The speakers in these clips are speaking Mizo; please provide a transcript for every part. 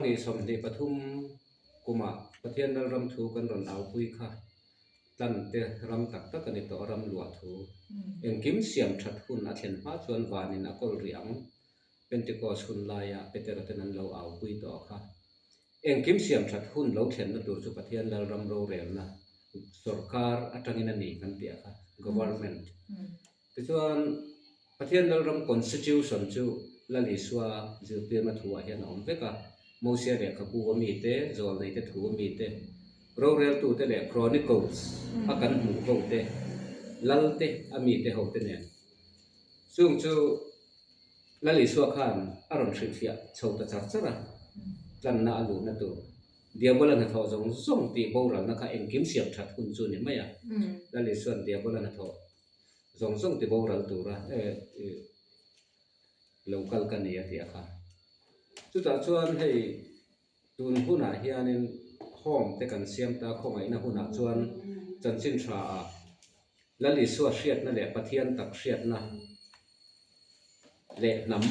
Ni 23 kumah Pathian Lalram thu kan rawn aupui kha tlante ram tak tak a ni tawh, ram luah thu. Engkim siam that hun a thlen hma chuan vanin a kawl rih ang. Pentecost hun laia Petera ten an lo aupui tawh kha. Engkim siam that hun lo thlenna tur chu Pathian Lalram rorelna sawrkar atangin a ni kan tih a kha, government. Tichuan, Pathian Lalram Constitution chu Lal Isua zirtirna thuah hian a awm vek a, Mosia lehkhabu a mite, Zawlneite thu a mite, roreltute leh Chronicles a kan hmuh hote, Lalte a mite hote nen. Chung chu Lal Isua khan a rawn hrilhfiah chho ta char char a, tlanna a luhna tur Diabola hnathawh zawng zawng tih boralna kha engkim siam that hun chu ni mai a, Lal Isua'n Diabola hnathawh zawng zawng ti boral tura lo kal ka ni a tih a kha. Chutah chuan hei tun hunah hianin home te kan siam ta khawngaihna hunah chuan chanchin tha ah Lal Isua hriatna leh Pathian tak hriatna leh hnam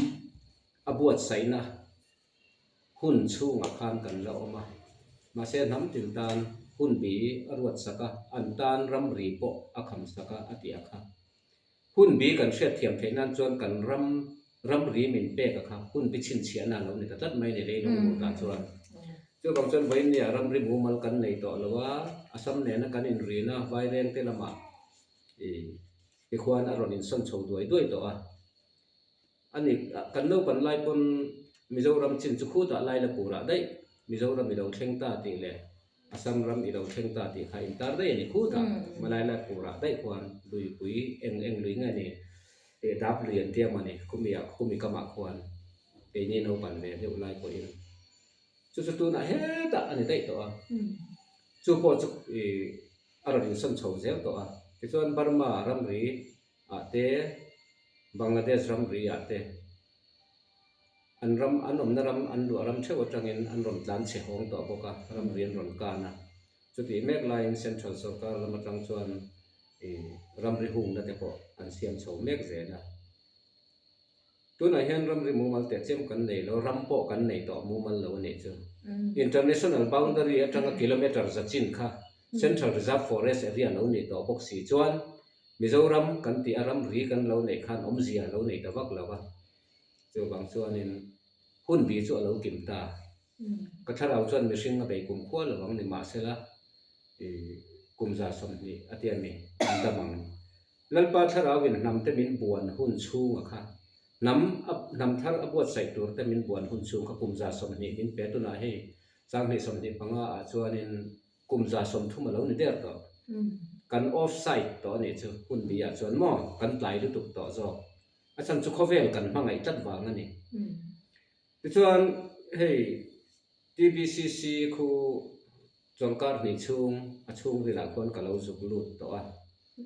a buatsaihna Hun chhungah khan kan la awm a, mahse hnam tin tan hun bi a ruat sak a, an tan ramri pawh a kham sak a, a ti a kha. Hun bi kan hriatthiam theih nan chuan kan ram ramri min pek a kha hun bi chhinchhiahna a lo ni ta tlat mai a ni lei lung mutah chuan. Chuvang chuan vawiinnia ramri mumal kan nei tawh lo a, Assam nena kan inrina Vairengte lamah tikhuan a rawn insawn chho duai duai tawh a. A ni, kan naupan lai pawn Mizoram chin chu khutah lai la purah daih Mizoram i lo thleng ta tih leh Assam ram i lo thleng ta tih kha intar daih a ni khutah Malai la purah daih khuan luipui eng eng lui nge ni eh dap lui an tia maw ni khumi ah khumi kamah khuan keini naupan ve deuh lai pawhin chu chu tunah hetah a ni daih tawh a chu pawh chu ih a rawn insawn chho zel tawh a tichuan Burma ramri ah te, Bangladesh ramri ah te, an ram, an awmna ram, an luah ram theuh atangin an rawn tlan chhe hawng tawh bawk a, ramri an rawn kan a. Chutih mek laiin Central sawrkar lam atang chuan ih ramri hungna te pawh an siam chho mek zel a. Tunah hian ramri mumal teh chem kan nei lo, ram pawh kan nei tawh mumal lo a nih chu. International boundary atanga kilometre za chin kha Central Reserve Forest area lo nih tawh bawk si chuan Mizoram kan tih a ramri kan lo neih khan awmzia a lo nei ta vak lo a, chuvang chuanin hun bi chu a lo kim ta. Ka thlarau chuan mihring a bei kum khual lo ang ni mahsela kum 120 a tia mi an dam ang. Lalpa thlarauin hnamte min buan hun chhunga kha hnam a hnam thar a buatsaih turte min buan hun chhung kha kum 120 min pe tunah hei Sanghnih 25 ah chuanin Kum 130 a lo ni der tawh. Kan off side tawh a nih chu hun bi ah chuan maw kan tlai lutuk tawh zawk. A chhan chu khawvel kan hmangaih tlat vang a ni. Tichuan hei TBCC khu chawlhkar hnih chhung a chhungrilah khuan ka lo zuk lut tawh a.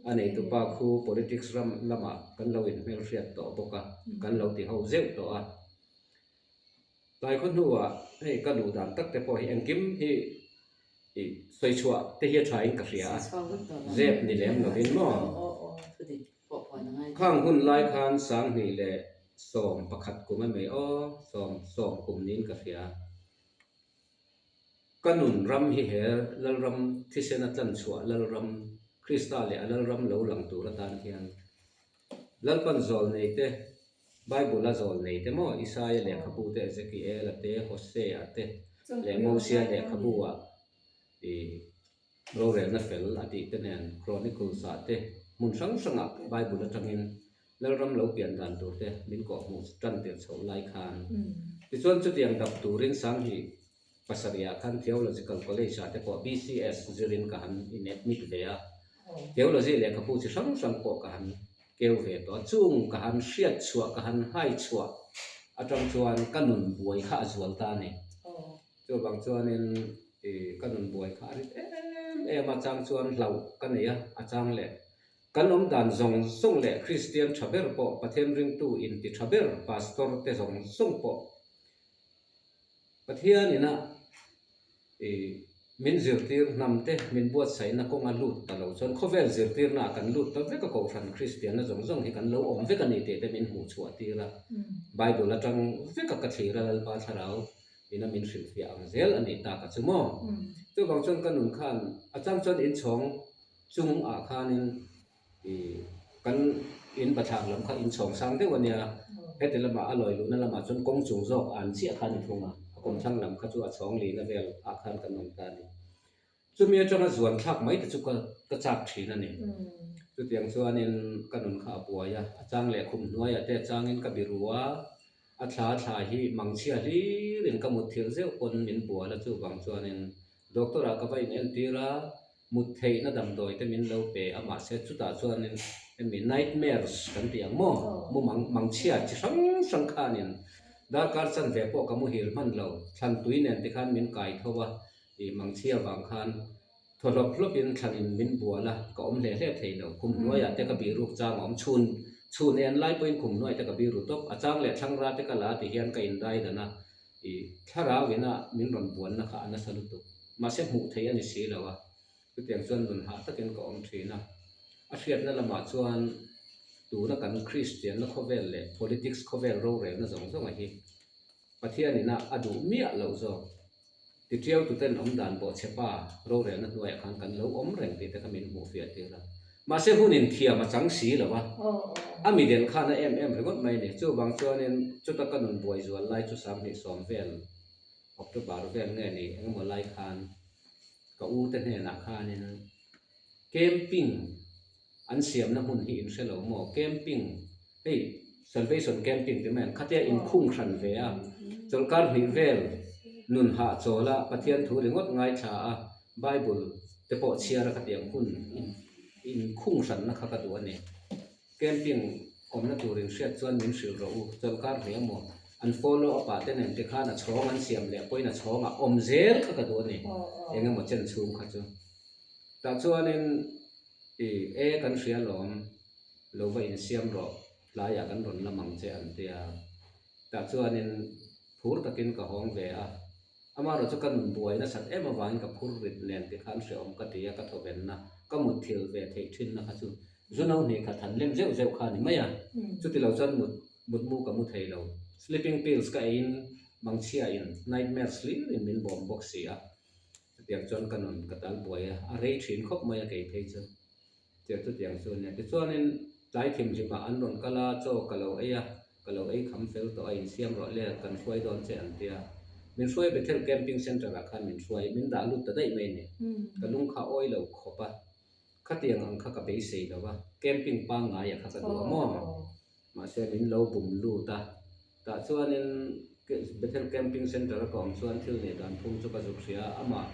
A neitupa khu politics ram lamah kan lo inhmelhriat tawh bawk a, kan lo ti ho zeuh tawh a. Tlai khaw hnuah hei ka duh dan tak te pawh hi engkim hi ih sawi chhuah te hi a tha in ka hria a, zep ni lem lovin maw? Khang hun lai khan 2011 kum a mai aw, sawm sawm kum niin ka hria. Ka nun ram hi he Lalram thisen a tlan chhuah Lalram, Krista leh a Lalram lo lang tur atan hian Lalpan zawl nei te Bible a zawl nei te maw Isaia lehkhabu te Ezekiel-a te Hosea te leh Mosia lehkhabu ah ih rorelna fel a tih te nen Chronicles ah te hmun hrang hrang ah Bible atangin Lalram lo pian dan tur te min kawhhmuh tan tir chhoh lai khan tichuan chutiang dap turin 27 ah khan Theological College ah te pawh BCS zirin ka han in admit ve a, Theology lehkhabu chi hrang hrang pawh ka han keu ve tawh a, chung ka han hriat chhuah ka han hai chhuah atang chuan ka nun buai kha a zual ta a ni. Chuvang chuanin ka nun buai kha a rit em em a, chang chuan hlauh ka nei a, a chang leh Kan awm dan zawng zawng leh Kristian tha ber pawh, Pathian ringtu inti tha ber Pastor te zawng zawng pawh Pathian ina min zirtir hnam te min buatsaihna kawnga lut ta lo chuan khawvel zirtirna ah kan lut ta vek a Kohhran Kristianna zawng zawng hi kan lo awm vek a ni tih te min hmuh chhuah tir a. Bible atang vek a ka thlir a Lalpa Thlarau. Ina min hrilhfiah ang zel a nih tak a chu maw? Chuvang chuan ka nun khan a chang chuan inchhawng chung ah khanin ih kan in bathlar lam kha inchhawng sang deuh a nia, heti lamah a lawi luhna lamah chuan kawng chung zawk an chiah kha a ni thung a, a kawmthlang lam kha chu a chhawng lihna vel ah khan kan awm ta a ni. Chumi atanga zuan thlak mai te chu ka ka chak thin a ni. Chutiang chuanin ka nun kha a buai a, a chang leh khum hnuaiah te a changin ka biru a, a thla thla hi mangchhia hlirin ka mut thilh zeuh pawn min bual a, chuvang chuanin doctor ah ka va inentir a, mut theihna damdawi te min lo pe a, mahse chutah chuanin hemi nightmares kan tih ang maw, mu mang mangchhia chi hrang hrang khanin darkar chanve pawh ka muhil hman lo, thlan tui nen tikhan min kai tho a, Tih mangchhia vang khan thaw hlawp hlawpin thlanin min bual a, ka awm hle hle thei lo. Khum hnuaiah te ka bihruk chang a awm chhun chhun en lai pawhin khum hnuaiah te ka biru tawp. A chang leh thlangra te ka la ti hian ka indai dan a, ih thlarau ina min rawn buanna kha a nasa lutuk. Mahse hmuh theih a ni si lo a, chutiang chuan nun hah takin ka awm thin a. A hriatna lamah chuan tuna kan Kristianna khawvel leh politics khawvel rorelna zawng zawnga hi Pathianina a duh miah loh zawk. Tiṭiaututen awm dan bawh che pa rorelna hnuaiah khan kan lo awm reng tih te kha min hmuh fiah tir a. Mahse hunin thiam a chang si lo a, a mi del khan a em em ringawt mai a ni. Chuvang chuanin chuta ka nun buai zual lai chu 2010 vel, October vel nge ni engemaw lai khan ka u te hnenah khanin camping an siamna hmun hi in hre lo maw? Camping, hei Salvation Camping ti mai ang, khatia inkhung hran ve a, chawlhkar hnih vel nun hahchawl a, Pathian thu ringawt ngaithla a, Bible te pawh chhiar a khatiang hun inkhung hranna kha ka duh a ni. Camping awmna tur in hriat chuan min hrilh rawh u, chawlhkar hnih emaw an follow up ah te nen te khan a chhawng an siam leh pawhin a chhawngah awm zel kha ka duh a ni, eng emaw chen chhung kha chu. Tah chuanin i e kan hria lawm, lo va insiam rawh, tlaiah kan rawn lam ang che an ti a. Tah chuanin phur takin ka hawng ve a, amaherawh chu ka nun buai nasat em avangin ka phur rit nen tikhan hrehawm ka ti a, ka thawvenna, ka mutthilh ve theih thinna kha chu zu no hnih khat han lem zeuh zeuh kha a ni mai a, chuti lo chuan mut mutmu ka mu thei lo. Sleeping pills ka eiin mangchhiain nightmares hlirin min bawm bawk si a. Chutiang chuan ka nun ka tal buai a, a rei thin khawp mai a kei phei chu. Tiang chutiang chu a nia. Tichuanin tlai thimhlimah an rawn kal a, chaw ka lo ei a, ka lo ei kham fel tawh a, insiam rawh le, kan hruai dawn che an tia. Min hruai Bethel Camping Centre ah khan min hruai, min dah lut ta daih mai a ni. Ka lung kha awi lo khawp a, khatiang ang kha ka beisei lo a, camping pangngai ah kha ka duh a maw? Mahse min lo bum lut a, tah chuanin Bethel Camping Centre a ka awm chuan thil neih dan phung chu ka zuk hria a, amah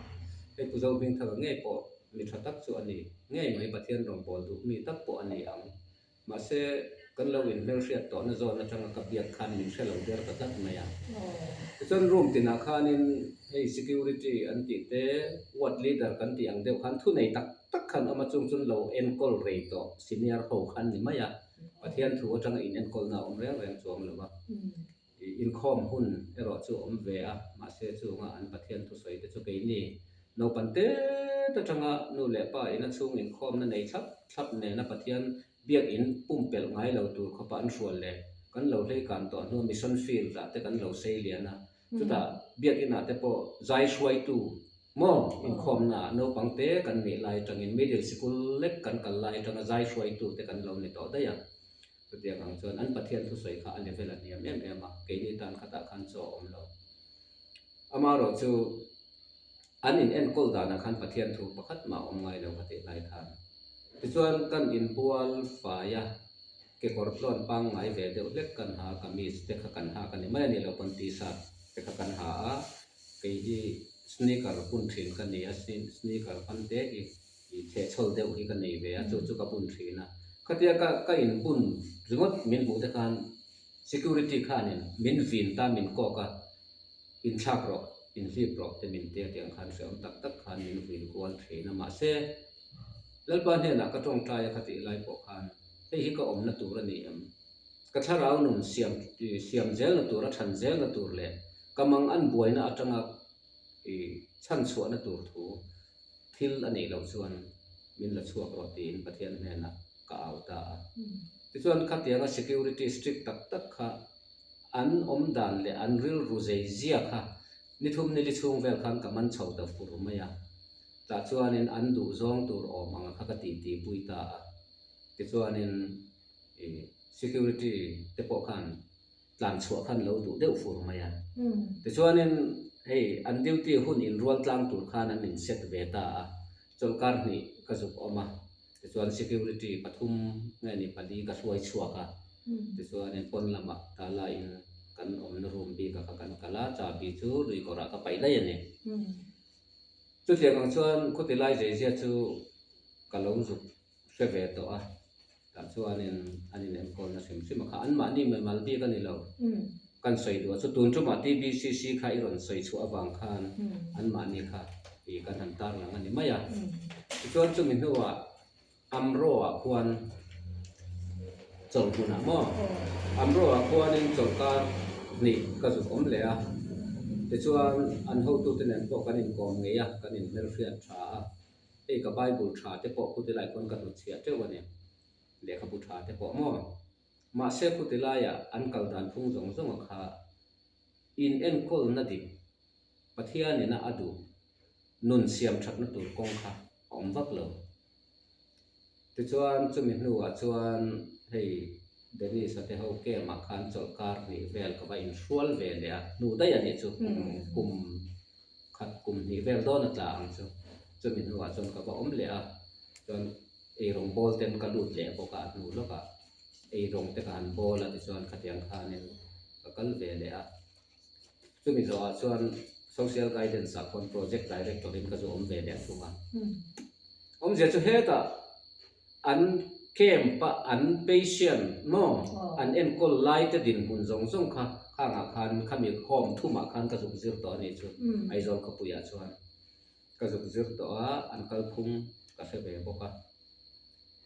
hei Pu Zohmingthaka ngei pawh mi tha tak chu a ni ngei mai, Pathian rawngbâwl duh mi tak pawh a ni ang. Mahse kan lo inhmelhriat tawhna zawn atanga ka biak khan min hre lo der ta tlat mai a. Tichuan room tinah khanin hei security an tih te, ward leader kan tih ang deuh khan thunei tak tak khan awm a, chung chuan lo enkawl rei tawh senior ho khan ni mai a. Pathian thu atanga in enkawlna a awm reng reng chuang lo va, ih inkhawm hun erawh chu a awm ve a, mahse chunga an Pathian thusawi te chu keini naupang tet atanga nu leh pa ina chhung inkhawmna nei thlap thlap nena Pathian biak in pumpelh ngai lo tur khawpa an hrual leh kan lo hlei kan tawh hnu mission field ah te kan lo sei lian a, Chutah biakinah te pawh zai hruaitu maw inkhawmnaah naupang te kan nih lai atangin middle sikul lek kan kal lai atanga zai hruaitu te kan lo ni tawh daih a. Chutiang ang chuan an Pathian thusawi kha a level a hniam em em a, keini tan khatah khan chaw a awm lo. Amaherawh chu an in enkawl danah khan Pathian thu pakhat mah a awm ngai lo ka tih lai khan. Tichuan kan inbual fai a. Kekawr tlawn pangngai ve deuh hlek kan ha, kamis te kha kan hak a ni mai a ni lo pawn t-shirt te kha kan ha a, kei hi sneaker bun thin ka ni a, sneaker pan te hi ih thehchhawl deuh hi ka nei ve a, chu chu ka bun thin a. Khatia ka ka inbun ringawt min hmuh te khan security khanin min vin ta min kawk a, inthlak rawh, inhlip rawh te min tia tih ang khan hrehawm tak tak khan min vin kual thin a, mahse Lalpa hnenah ka tawngtai a khatih lai pawh khan hei hi ka awmna tur a ni em? Ka thlarau nun siam siam zelna tur a than zelna tur leh ka mang an buaina atanga i chhan chhuahna tur thu thil a nih loh chuan min la chhuak rawh tiin Pathian hnenah ka au ta a. Tichuan khatianga security strict tak tak kha an awm dan leh an rilru zei zia kha. Ni thum ni li chhung vel khan ka man chho ta fur mai a, tah chuanin an duh zawng tur awm ang kha ka tih tih pui ta a. Tichuanin ih security te pawh khan tlan chhuah khan lo duh deuh fur mai a. Tichuanin hei an duty hun inrual tlang tur khan an in set ve ta a, chawlhkar hnih ka zuk awm a. Tichuan security pathum nge ni pali ka hruai chhuak a, tichuanin pawn lamah tala in kan awmna room bik ah kha kan kal a, chahbi chu lui kawrah ka paih daih a ni. Chutiang ang chuan khuti lai zeizia chu ka lo zuk hre ve tawh a, tah chuanin an in enkawlna hrim hrim a kha anmahni mimal bik a ni lo. Kan sawi duh a chu tun tumah TBCC kha i rawn sawi chhuah avang khan anmahni kha ih kan han tarlang a ni mai a. Tichuan chumi hnuah Amro-ah khuan chawlh hmunah maw? Amro-ah khuanin chawlhkar hnih ka zuk awm leh a. Tichuan an hotute nen pawh kan inkawm ngei a, kan inhmelhriat tha a. Hei ka Bible tha te pawh khuti lai khuan ka hnutchhiah teuh a ni. Lehkhabu tha te pawh maw? Mahse khuti laiah an kal dan phung zawng zawng a kha in enkawlna dik Pathianina a duh nun siam thatna tur kawng kha a awm vak lo. Tichuan chumi hnuah chuan hei Dennis-a te ho camp-ah khan chawlhkar hnih vel ka va inhrual ve leh a, hnu daih a nih chu kum khat kum hnih vel dawn a tla ang chu. Chumi hnuah chuan ka va awm leh a, chuan eirawng bawl ten ka lut leh bawk a, a hnu lawkah eirawng te ka han bawl a tichuan khatiang khanin ka kal ve leh a. Chumi zawhah chuan Social Guidance ah khawn Project Director in ka zu awm ve leh thung a. Awmzia chu hetah an camp a an patient maw an enkawl lai te dinhmun zawng zawng kha khangah khan khami home thumah khan ka zuk zir tawh a nih chu Aizawl khawpuiah chuan. Ka zuk zir tawh a, an kalphung ka hre ve bawk a.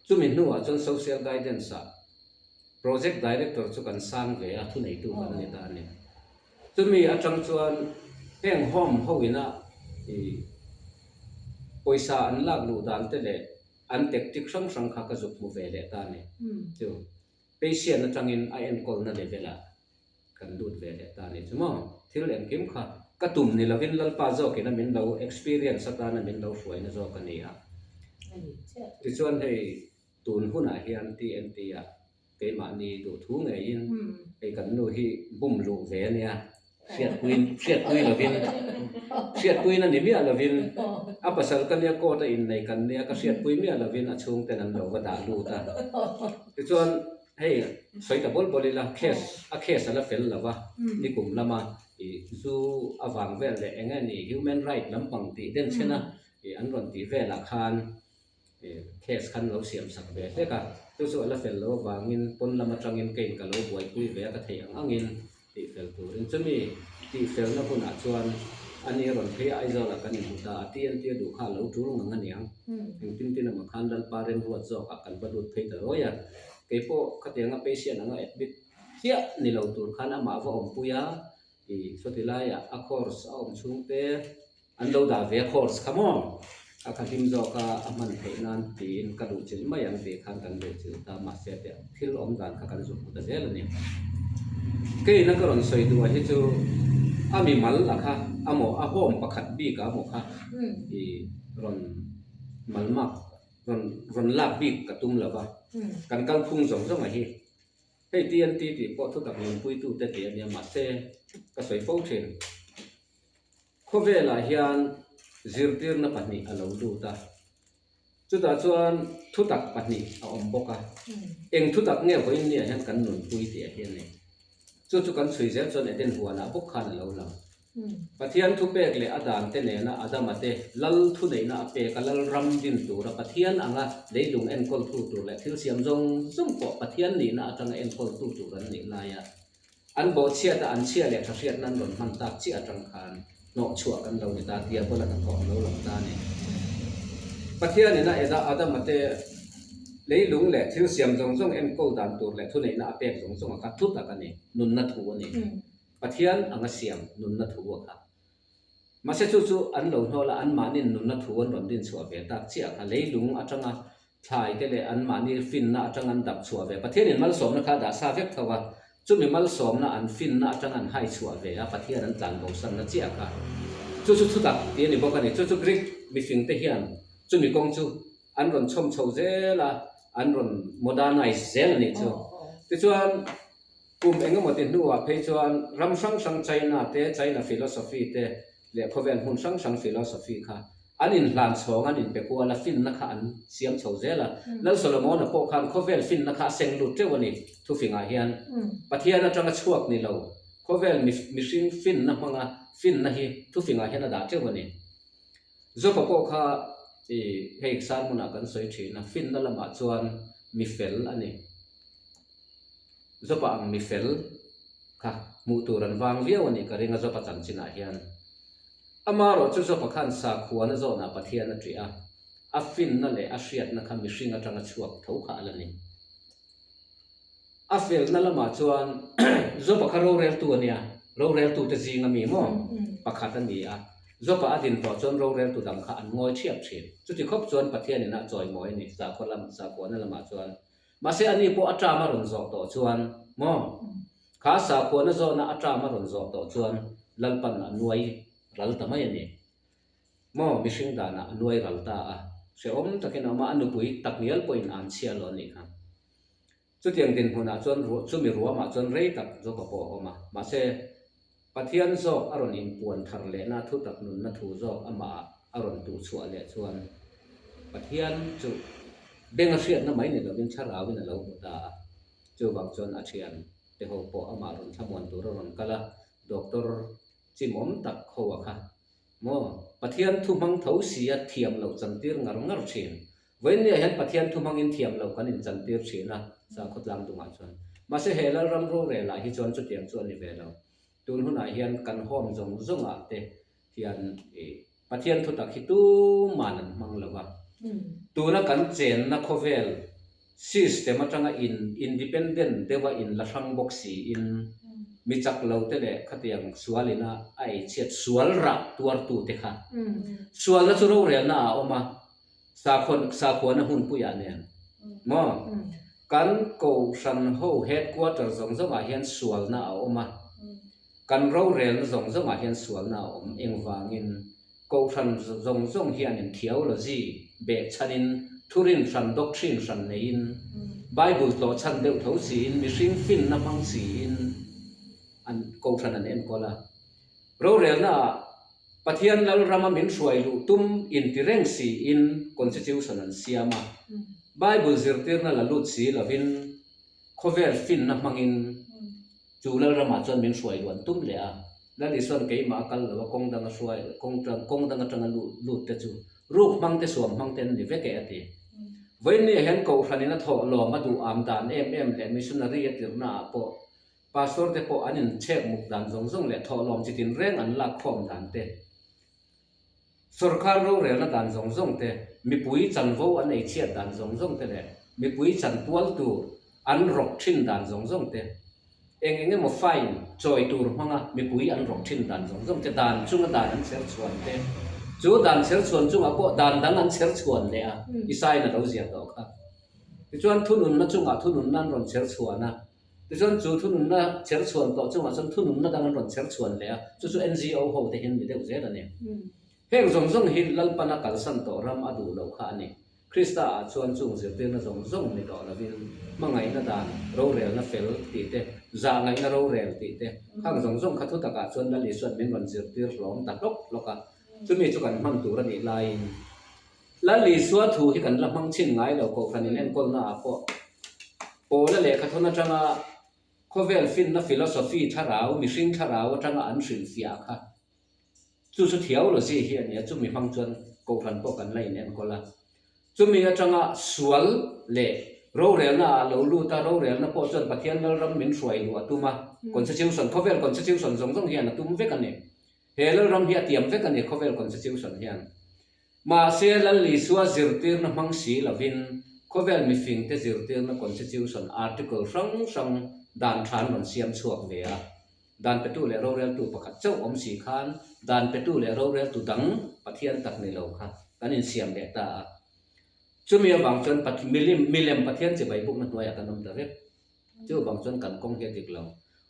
Chumi hnuah chuan Social Guidance ah Project Director chu kan sang ve a, thuneitu kan ni ta a ni. Chumi atang chuan heng home ho ina ih pawisa an lak luh dan te leh an tactic hrang hrang kha ka zuk hmu ve leh ta a ni. Chu patient atangin a enkawlna level ah Kan lut ve leh ta a nih chu maw? Thil engkim kha ka tum ni lovin Lalpa zawkin a min lo experience atana min lo hruaina zawk a ni a. Tichuan hei tun hunah hian TNT ah keimahni duhthu ngeiin hei kan nu hi bum luh ve a nia, hriatpui hriatpui lovin hriatpuina ni miah lovin a pasal ka nia court a innei kan nia ka hriatpui miah lovin a chhungten an lo va dah lut a. Tichuan Hei sawi ta bawl bawl ila case a case a la fel lo va, nikum lama ih zu avang vel leh eng nge ni human right lampang tih den chhen a ih an rawn tih velah khan ih case khan lo siam sak ve hlek a, chu chu a la fel lo avangin pawn lam atangin keiin ka lo buaipui ve a ka theih ang angin tih fel turin chumi tih felna hunah chuan ani a rawn phei a Aizawlah kan inhmu ta a TNT a duh kha a lo tul ngang aniang engtin tin emaw khan Lalpa remruat zawkah kan va lut phei ta rawi a keipawh khatianga patient anga admit chiah ni lo tur khan amah va awmpui a ih sawti laiah a course a awm chhungte An lo dah ve a course kha maw? A kha hlim zawk a, a hman theih nan tiin ka duh chilh mai ang tih khan kan duh chilh ta mahse teh thil awm dan kha kan zuk hmu ta zel a ni. Keina ka rawn sawi duh ah hi chu a mimal a kha a maw a home pakhat bik ah maw kha i rawn malmak rawn rawn lak bik ka tum lo va, kan kalphung zawng zawng ah hi hei TNT tih pawh thutak nunpuitute tih a nia mahse ka sawi fo thin. Khawvelah hian zirtirna pahnih a lo lut a, chutah chuan thutak pahnih a awm bawk a, eng thutak nge vawiin niah hian kan nunpui tih a hian ni. Chu chu kan chhui zel chuan Eden huanah bawk khan a lo lang. Pathian thupek leh a dante nena Adama te lal thuneihna a pek a, lal ram din tura Pathian anga leilung enkawltu tur leh thil siam zawng zawng pawh Pathian nihna atanga enkawltu tur an nih laia An bawhchhiat a, an chhia leh tha hriatna an rawn hman tak chiah atang khan hnawh chhuah kan lo ni ta, Diabola hnathawh a lo lang ta a ni. Pathianin a Eda Adama te leilung leh thil siam zawng zawng enkawl dan tur leh thuneihna a pek zawng zawng a kha thu tak a ni, nunna thu a ni. Pathian anga siam nunna thu a kha. Mahse chu chu an lo hnawl a, anmahnin nunna thu an rawn din chhuah ve tak chiah kha leilung atanga thlai te leh anmahni finna atanga an dap chhuah ve. Pathianin malsawmna kha a dah sa vek tho a. Chumi malsawmna an finna atanga an hai chhuah ve a, Pathian an tlan bosanna chiah kha. Chu chu thutak tih a ni bawk a ni. Chu chu Greek mifingte hian chumi kawng chu an rawn chhawm chho zel a, an rawn modernize zel a nih chu. Tichuan, kum eng emaw ti hnuah phei chuan ram hrang hrang China te, China philosophy te leh khawvel hmun hrang hrang philosophy kha an inhlan chhawng, an inpe kual a, finna kha an siam chho zel a. Lal Solomona pawh khan khawvel finna kha a seng lut teuh a ni thufingah hian. Pathian atanga chhuak ni lo, khawvel mihring finna hmanga finna hi thufingah hian a dah teuh a ni. Jopa pawh kha i hei sermon-ah kan sawi thin a, finna lamah chuan mi fel a ni. Jopa ang mi fel kha hmuh tur an vang viau a nih ka ring a Jopa chanchinah hian. Amarawh chu Jopa khan sakhuana zawnah Pathian a ṭih a, a finna leh a hriatna kha mihring aṭanga chhuak tho kha a la ni. A felna lamah chuan Jopa kha roreltu a nia, roreltute zinga mi maw pakhat a ni a. Jopa a din tawh chuan roreltu dang kha an ngawi ṭhiap ṭhin. Chuti khawp chuan Pathianin a chawimawi a ni, sakhaw lam, sakhuana lamah chuan. Mahse ani pawh a term a rawn zawh tawh chuan maw? Kha sakhuana zawhna a term a rawn zawh tawh chuan Lalpan a nuai ral ta mai a ni. Maw mihring danah a nuai ral ta a, hrehawm takin a awm a, a nupui takngial pawhin an chhia lo a nih kha. Chutiang dinhmunah chuan chumi ruamah chuan rei tak Joba pawh a awm a, mahse Pathian zawk a rawn inpuan thar lehna thutak nunna thu zawk amahah a rawn tuh chhuah leh chuan Pathian chu beng a hriatna mai ni lovin thlarauin a lo hmu ta a. Chuvang chuan a thian te ho pawh amah rawn thlamuan tur a rawn kal a, doctor chimawm tak ho a kha maw Pathian thu hmang tho sia thiam loh chantir ngar ngar thin. Vawiinniah hian Pathian thu hmangin thiam loh kan inchantir thin a, sakhaw tlang dungah chuan. Mahse he Lalram rorelah hi chuan chutiang chu a ni ve lo. Tun hunah hian kan home zawng zawngah te hian ih Pathian thutak hi tuman an hmang lo va. Tuna kan chenna khawvel system atanga in independent deuha in la hrang bawk siin mi chak lo te leh khatiang sualina a eichhiat sual rah tuartute kha sualna chu rorelna ah a awm a. Sakhaw sakhuana hmunpuiah nen maw? Kan Kohhran ho headquarter zawng zawngah hian sualna a awm a, kan rorelna zawng zawngah hian sualna a awm. Engvangin? Kohhran zawng zawng hianin theology behchhanin, thurin hran, doctrine hran neiin, Bible tlawhchhan deuh tho siin, mihring finna hmang siin an Kohhran an enkawl a. Rorelnaah Pathian Lalrama min hruai luh tum inti reng siin Constitution an siam a, Bible zirtirna la lut si lovin khawvel finna hmangin chu Lalramah chuan min hruai luh an tum leh a. Lal Isuan keimah a kal lo a, kawng danga hruai, kawng kawng dang atanga lut lut te chu ruk hmang te suam hmang te an ni vek e a ti. Vawiinniah hian Kohhranin a thawh lawm a duh am dan em em leh missionary a tirhnaah pawh Pastor te pawh an inchhek muk dan zawng zawng leh thawhlawm chi tinreng an lak khawm dan te, sawrkar rorelna dan zawng zawng te, mipui chanvo an ei chhiat dan zawng zawng te leh mipui chanpual tur an rawk thin dan zawng zawng te, eng eng emaw fine chawi tur hmanga mipui an rawk thin dan zawng zawng te, dan chunga dan an chher chhuan te, chu dan chher chhuan chungah pawh dan dang an chher chhuan leh a, i sign a lo ziah tawh kha. Tichuan thununna chungah thununna an rawn chher chhuan a. Tichuan chu thununna chher chhuan tawh chungah chuan thununna dang an rawn chher chhuan leh a, chu chu NGO ho te hian ni deuh zel a ni. Heng zawng zawng hi Lalpana kalsan tawh ram a duh loh kha a ni. Krista ah chuan chung zirtirna zawng zawng ni tawh lovin hmangaihna dan, rorelna fel tih te, zahngaihna rorel tih te, khang zawng zawng kha thutakah chuan Lal Isuan min rawn zirtir hlawm ta hlawk hlawk a, chumi chu kan hman tur a nih laiin Lal Isua thu hi kan la hmang chhin ngai lo, Kohhran in enkawlna ah pawh Pawla lehkhathawn atanga khawvel finna philosophy thlarau, mihring thlarau atanga an hrilhfiah kha chu chu theology hi a ni a, chumi hmang chuan Kohhran pawh kan la in enkawl a. Chumi atanga sual leh rorelna ah lo lut a, rorelna pawh chuan Pathian Lalram min hruai luh a tum a, constitution, khawvel constitution zawng zawng hian a tum vek a ni. He Lalram hi a tiam vek a ni khawvel constitution hian. Mahse, Lal Isua zirtirna hmang si lovin khawvel mifingte zirtirna Constitution article hrang hrang dan tha an rawn siam chhuak ve a. Dan petu leh roreltu pakhat chauh awm si khan dan petu leh roreltu dang Pathian tak ni lo kha kan insiam leh ta a. Chumi avang chuan milem Pathian chibai bukna hnuaiah kan awm ta vek. Chuvang chuan kan kawng hi a dik lo.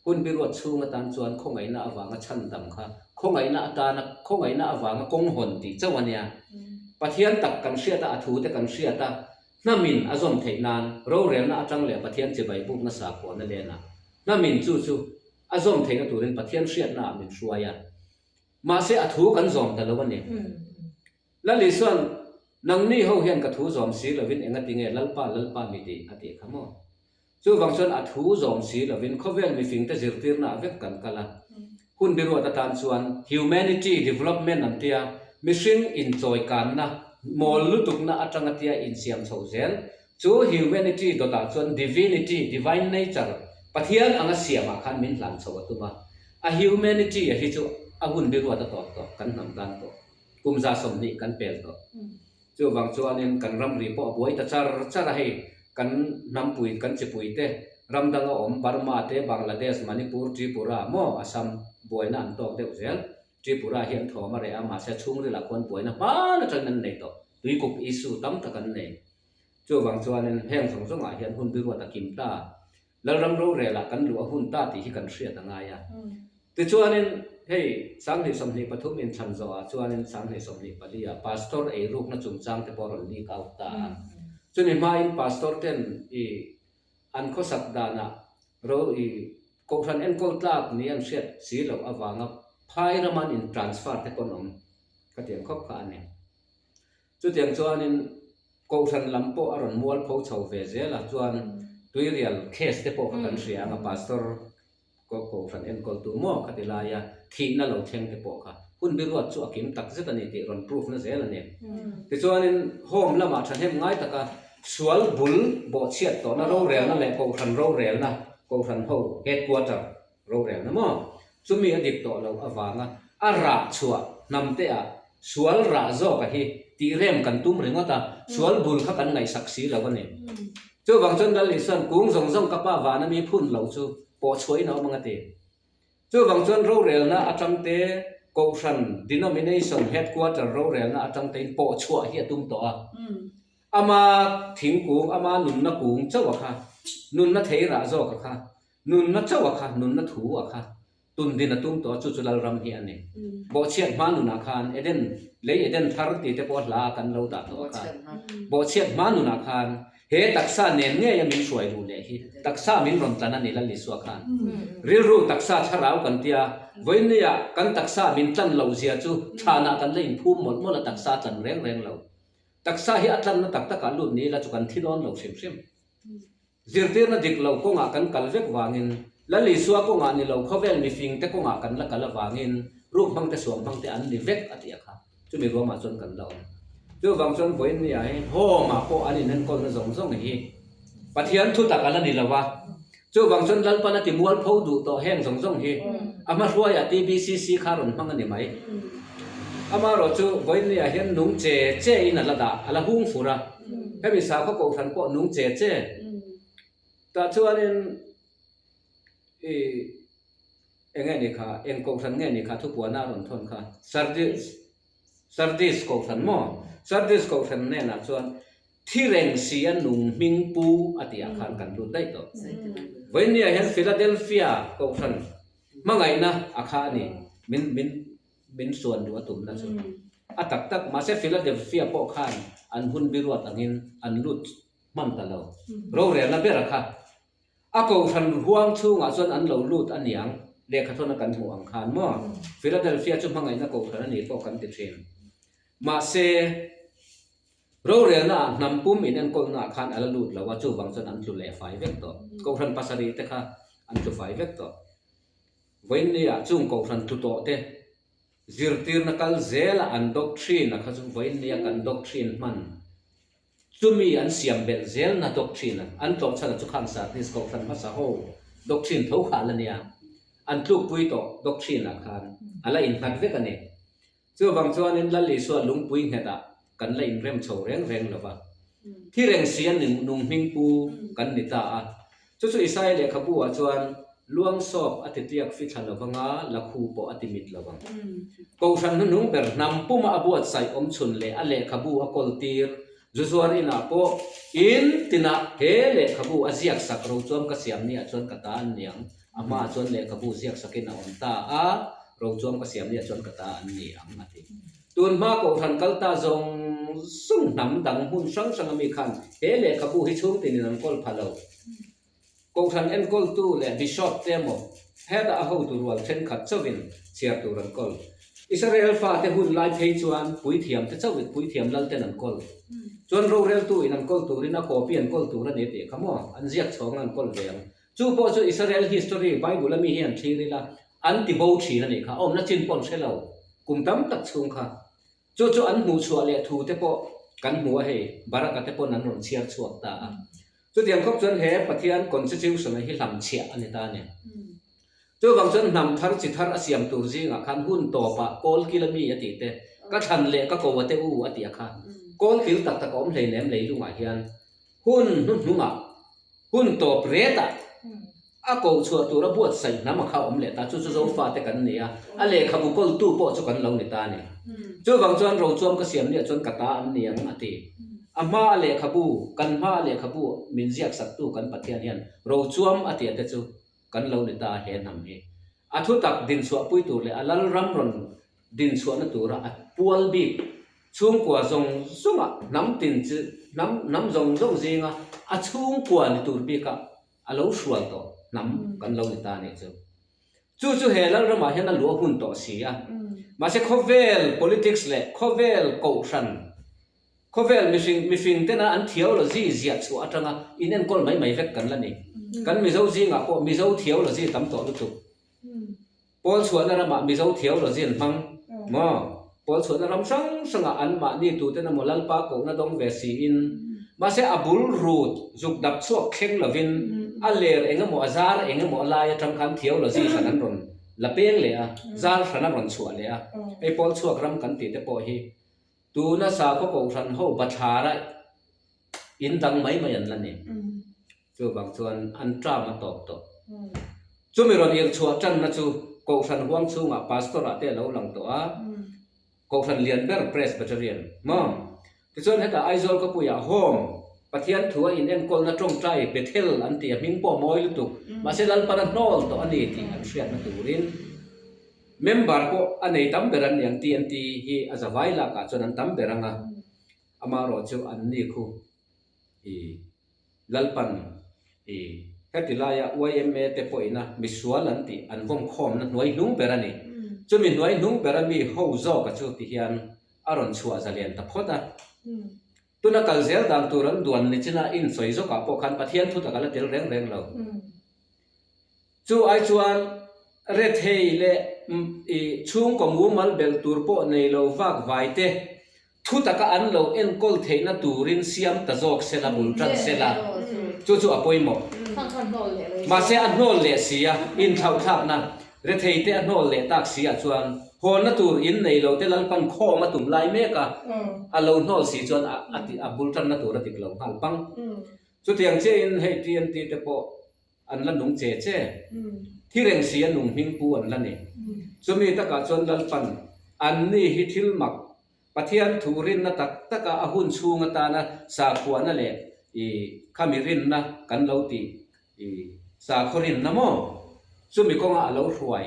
Hun biruat chhung atan chuan khawngaihna avanga chhandam kha khawngaihna atana khawngaihna avanga kawng hawn tih chauh a nia. Pathian tak kan hriat a, a thute kan hriat a, hnamin a zawm theih nan rorelna atang leh Pathian chibai bukna sakhuana lenah hnamin chu chu a zawm theihna turin Pathian hriatnaah min hruai a. Mahse a thu kan zawm ta lo a ni. Lal Isuan, Nangni ho hian ka thu zawm si lovin engati nge Lalpa, Lalpa mi tih a tih kha maw? Chuvang chuan a thu zawm si lovin khawvel mifingte zirtirnaah vek kan kal a. Hun biruat atan chuan humanity development an tia, mihring inchawikanna, mawl lutukna atanga tia insiam chhoh zel. Chu humanity dawtah chuan divinity, divine nature, Pathian anga siamah khan min hlan chhoh a tum a. A humanity a hi chu a hun biruat a tawp tawh, kan hnam tan tawh. Kum 120 kan pel tawh. Chuvang chuanin kan ramri pawh a buai ta char char a, hei kan hnampui, kan chipui te, ram danga awm Burma te, Bangladesh, Manipur, Tripura maw Assam buaina an tawk deuh zel. Tripura hi an thawm a reh a, mahse chhungrilah khuan buaina hman atangin an nei tawh. Tuikuk issue tam tak an nei. Chuvang chuanin heng zawng zawngah hian hun biruat a kim ta. Lalram rorelah kan luh a hun ta tih hi kan hriat a ngai a. Tichuanin, hei 2023 inthlan zawhah chuanin 2024 ah Pastor eirukna chungchang te pawh a rawn leak out ta a. Chumi hmain Pastor ten i an khawsak danah ro i Kohhran enkawl tlak ni an hriat si loh avanga phai rama an in transfer te pawh an awm ka tiang khawp kha a ni. Chutiang chuanin Kohhran lam pawh a rawn mualpho chho ve zel a, chuan Tuirial case te pawh kha kan hria ang a, Pastor Kohhran enkawltu maw kha ti laia thihna lo thleng te pawh kha hun biruat chu a kim tak zet a ni tih rawn proof na zel a ni. Tichuanin Home lamah thahnem ngai taka sual bul bawhchhiat tawhna rorelna leh Kohhran rorelna, Kohhran ho headquarter Rorelna maw? Chumi a dik tawh loh avanga a rah chhuah hnamteah sual rah zawka hi tih rem kan tum ringawt a, sual bul kha kan ngaihsak si lo a ni. Chuvang chuan Lal Isuan kung zawng zawng ka pa vana mi phun lo chu pawh chhuahin a awm ang a ti. Chuvang chuan rorelna atangte Kohhran, denomination, headquarter rorelna atangtein pawh chhuah hi a tum tawh a. Ama thingkung, ama nunna kung chauh a kha, nunna thei rah zawk a kha, Nunna chauh a kha, nunna thu a kha, tun din a tum tawh a, chu chu Lalram hi a ni. Bawhchhiat hma nunah khan Eden, lei Eden thar tih te pawh hla a kan lo dah tawh a kha. Bawhchhiat hma nunah khan he taksa nen ngei a min hruai luh leh hi, taksa min rawn tlan a ni Lal Isua khan. Rilru taksa thlarau kan tia, vawiinniah kan taksa min tlan loh zia chu thlanah kan la inphum mawlh mawlh a, taksa a tlan reng reng lo. Taksa hi a tlanna tak takah lut ni ila chu kan thi dawn lo hrim hrim. Zirtirna dik lo kawngah kan kal vek vangin, Lal Isua kawngah ni lo khawvel mifingte kawngah kan la kal avangin ruk hmangte suam hmangte an ni vek a ti a kha. Chumi ruamah chuan kan la awm. Chuvang chuan vawiin ni ah hi home ah pawh an inenkawlna zawng zawng hi Pathian thu tak a la ni lo a. Chuvang chuan Lalpan a ti mualpho duh tawh heng zawng zawng hi a hmahruaiah TBCC kha rawn hmang a ni mai. Amaherawh chu vawiin ni ah hian nung che che in a la dah, a la hung fur a. Hemi sakhaw kohhran pawh nung che che. Tah chuanin i eng nge ni kha, eng kohhran nge ni kha thupuana a rawn thawn kha, Sardis, Sardis kohhran maw? Sardis kohhran hnenah chuan thi reng si a nung hming pu a tih ah khan kan lut daih tawh. Vawinia hian Philadelphia kohhran hmangaihna a kha a ni, min min Min suan duh a tumna chu a tak tak. Mahse Philadelphia pawh khan an hun biruat angin an lut hman ta lo. Rorelna bera kha a kohhran huang chhungah chuan an lo lut a niang, lehkhathawna kan hmuh ang khan maw? Philadelphia chu hmangaihna kohhran a ni pawh kan ti thin. Mahse rorelnaah hnam pum inenkawlnaah khan a la lut lo a, chuvang chuan an tlu leh fai vek tawh. Kohhran pasarih te kha an tlu fai vek tawh. Vawiinniah chung kohhran tlu tawh te zirtirna kal zela an doctrine a kha chu vawiinnia kan doctrine hman chumi an siam belh zelna doctrine a an tlawhchhan a chu khan Sardis kohhran hmasa ho doctrine tho kha a la nia an tlukpui tawh doctrine ah khan a la innghat vek a ni. Chuvang chuanin Lal Isua lungpui nghetah kan la inrem chho reng reng lo va, thi reng si a nung hming pu kan ni ta a. Chu chu Isaia lehkhabu ah chuan luang sawp a ti tliak fi thla lo vanga, lakhu pawh a ti mit lo vang. Kohhran hnuhnung ber hnam puma a buatsaih awm chhun leh a lehkhabu a kawl tir. Zu zuar inah pawh in tinah he lehkhabu a ziak sak rochuam ka siam niah chuan ka ta an ni ang. A hmaah chuan lehkhabu ziak sakin a awm ta a, rochuam ka siam niah chuan ka ta an ni ang a ti. Tun hma kohhran kal ta zawng zawng hnam dang hmun hrang hrang ami khan he lehkhabu hi chhung tinin an kawl pha lo. Kohhran enkawltu leh Bishop te emaw hetah a hotu rual thenkhat chauhin chhiar tur an kawl. Israel fate hun lai phei chuan puithiam te chauhin puithiam lal ten an kawl. Chuan roreltu in an kawl turin a copy an kawl tur a ni tih kha maw an ziak chhawng an kawl ve ang. Chu pawh chu Israel history Bible a mi hi an thlir ila an ti bo thin a nih kha, awmna chin pawh an hre lo kum tam tak chhung kha. Chu chu an hmuh chhuah leh thu te pawh kan hmu a hei, Baraka te pawn an rawn chhiar chhuak ta a. Chutiang khawp chuan he Pathian Constitution-a hi hlamchhiah a ni ta a ni. Chuvang chuan hnam thar chi thar a siam tur zingah khan hun tawpah kawlkil a mi a tih te, ka thlan leh ka ko a te u a tih a kha. Kawlkil tak tak a awm hleinem leilungah hian hun hnuhnungah, hun tawp retah a ko chhuah tura buatsaih hnam a kha awm leh ta, chu chu Zofate kan ni a, a lehkhabu kawltu pawh chu kan lo ni ta a ni. Chuvang chuan rochuam ka siam nia chuan ka ta an ni ang a ti. A hma a lehkhabu, kan hma a lehkhabu min ziak saktu kan Pathian hian rochuam a tia te chu kan lo ni ta a he hnam hi. A thutak dinchhuahpui tur leh a lalram rawn dinchhuahna tura a pual bik chhungkua zawng zawnga hnam tin chu hnam hnam zawng zawng zinga a chhungkua ni tur bika a lo hrual tawh hnam kan lo ni ta a nih chu. Chu chu he Lalramah hian a luah hun tawh si a. Mahse khawvel politics leh khawvel kohhran, khawvel mihring mifing tena an theology ziah chhuah atanga inenkawl mai mai vek kan la ni. Kan Mizo zingah pawh Mizo theology tam tawh lutuk. Pawl chhuahna ramah Mizo theology an hmang maw? Pawl chhuahna ram hrang hrangah anmahni tuten emaw Lalpa kohna dawng ve siin, mahse a bul rut zuk dap chhuak thleng lovin a ler eng emaw a zar eng emaw a lai atang khan theology hran an rawn la peng leh a, zar hran a rawn chhuah leh a. Hei pawl chhuak ram kan tih te pawh hi tuna sakhaw kohhran ho bathlara in dang mai mai an la ni. Chuvang chuan an term a tawp tawh. Chumi rawn irh chhuah tanna chu Kohhran huang chhungah Pastor ah te a lo lang tawh a, Kohhran lian ber Presbyterian maw? Tichuan hetah Aizawl khawpuiah Home, Pathian thu a inenkawlna tawngtai Bethel an ti a, hming pawh a mawi lutuk, mahse Lalpan a hnawl tawh a ni tih an hriatna turin member pawh a nei tam ber an ni ang TNT hi a zavai lakah chuan an tam ber ang a, amaherawhchu an ni khu i Lalpan i heti laia yma te pawhina misual an tih an vawm khawmna hnuai hnung ber a ni. Chumi hnuai hnung bera mi ho zawka chu ti hian a rawn chhuah zalen ta phawt a. Tuna kal zel dan tur an duan ni china insawi zawkah pawh khan Pathian thu tak a la tel reng reng lo. Chu ai chuan rethei leh i chhungkaw mumal belh tur pawh nei lo vak vai te Thu taka an lo enkawl theihna turin siam ta zawk sela, bul tan sela, chu chu a pawimawh. Mahse a hnawl leh si a, inthlauhthlakna rethei te a hnawl leh tak si ah chuan hawnna tur in nei lo te Lalpan khawm a tum lai mek a, a lo hnawl si chuan a a bul tanna tur a dik lo nghal pang. Chutiang chiahin hei TNT te pawh an la nung che che. Thi reng si a nung hming pu an la ni. Chumi takah chuan Lalpan anni hi thil mak Pathian thu rinna tak taka a hun chhung atana sakhuana leh i khami rinna kan lo tih i sakhaw rinna maw? Chumi kawnga a lo hruai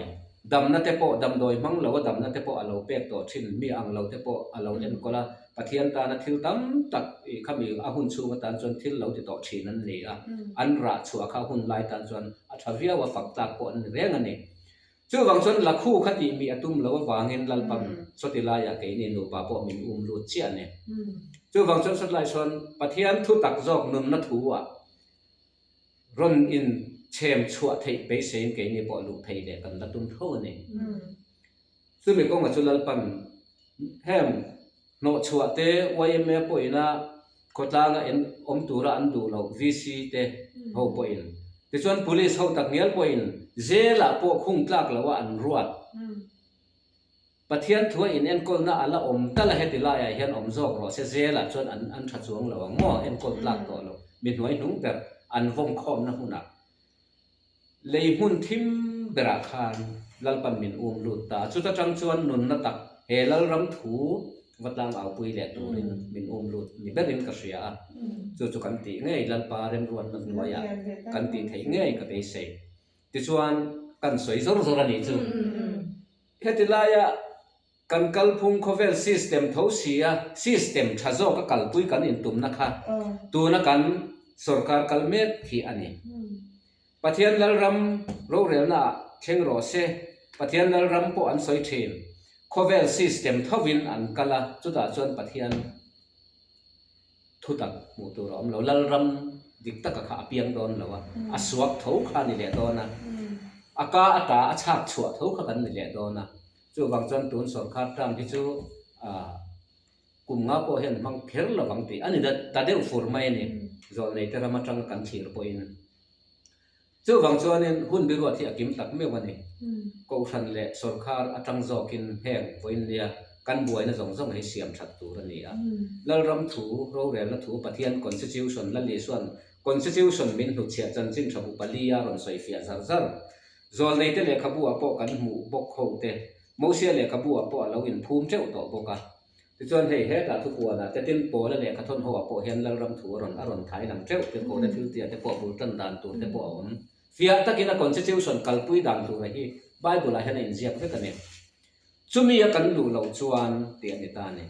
damna te pawh damdawi hmang lo a damna te pawh a lo pek tawh thin, mi ang lo te pawh a lo enkawl a, Pathian tana thil tam tak i khami a hun chhung atan chuan thil lo ti tawh thin an ni a, an rah chhuah kha hun lai tan chuan a tha viau a, fak tlak pawh an ni reng a ni. Chuvang chuan Lakhu kha tih mi a tum lo avangin Lalpan sawti laiah keini nupa pawh min um lut chiah a ni. Chuvang chuan sawti lai chuan Pathian thu tak zawk nunna thu ah rawn in chhem chhuah theih beiseiin keini pawh luh phei leh kan la tum tho a ni. Chumi kawnga chu Lalpan heng hnawhchhuah te yma pawhin a khawtlanga en awm tura an duh loh VC te ho pawhin tichuan Police ho tak ngial pawhin jail ah pawh khung tlak loh a an ruat. Pathian thua in enkawlna a la awm tal a heti laiah hian awm zawk rawh se jail ah chuan an an tha chuang lo ang maw enkawl tlak tawh loh mi hnuai hnung ber an vawm khawmna hmunah Lei hmun thim berah khan Lalpan min um lut ta. Chuta tang chuan nunna tak he Lalram thu Va tlang aupui leh turin min um lut ni berin ka hria a, chu chu kan tih ngei Lalpa remruatna hnuaiah kan tih theih ngei ka beisei. Tichuan kan sawi zawr zawr a nih chu. Heti laia kan kalphung khawvel system tho sia system tha zawka kalpui kan intumna kha tuna kan sorkar kal mek hi a ni. Pathian Lalram rorelna ah thleng rawh se, Pathian Lalram pawh an sawi thin. Khawvel system thovin an kal a, chutah chuan Pathian thutak hmuh tur a awm lo. Lalram dik taka kha a piang dawn lo a, a suak tho kha a ni leh dawn a, a ka ata a chhak chhuah tho kha kan ni leh dawn a. Chuvang chuan tun sorkar term hi chu ah Kum nga pawh hian hmang kher lo vang tih a ni ta deuh fur mai a ni, zawlneite ram atanga kan thlir pawhin. Chuvang chuanin hun biruat hi a kim tak meuh a ni. Kohhran leh sawrkar atang zawkin heng vawiinnia kan buaina zawng zawng hi siam that tur a ni a. Lalram thu, rorelna thu, Pathian Constitution, Lal Isua'n Constitution min hnutchhiah chanchin tha bu palia rawn sawifiah zar zar. Zawlneite lehkhabu ah pawh kan hmuh bawk ho te, Mosia lehkhabu ah pawh a lo inphum teuh tawh bawk a. Tichuan hei hetah thupuanah te tin Paula lehkha thawn ho ah pawh hian Lalram thu a rawn a rawn thai lang teuh tir kohna thil tia te pawh bul tan dan tur te pawh a awm. Fiah takin a constitution kalpui dan tura hi Bible ah hian a inziak vek a ni. Chumi a kan luh loh chuan tih a ni ta a ni.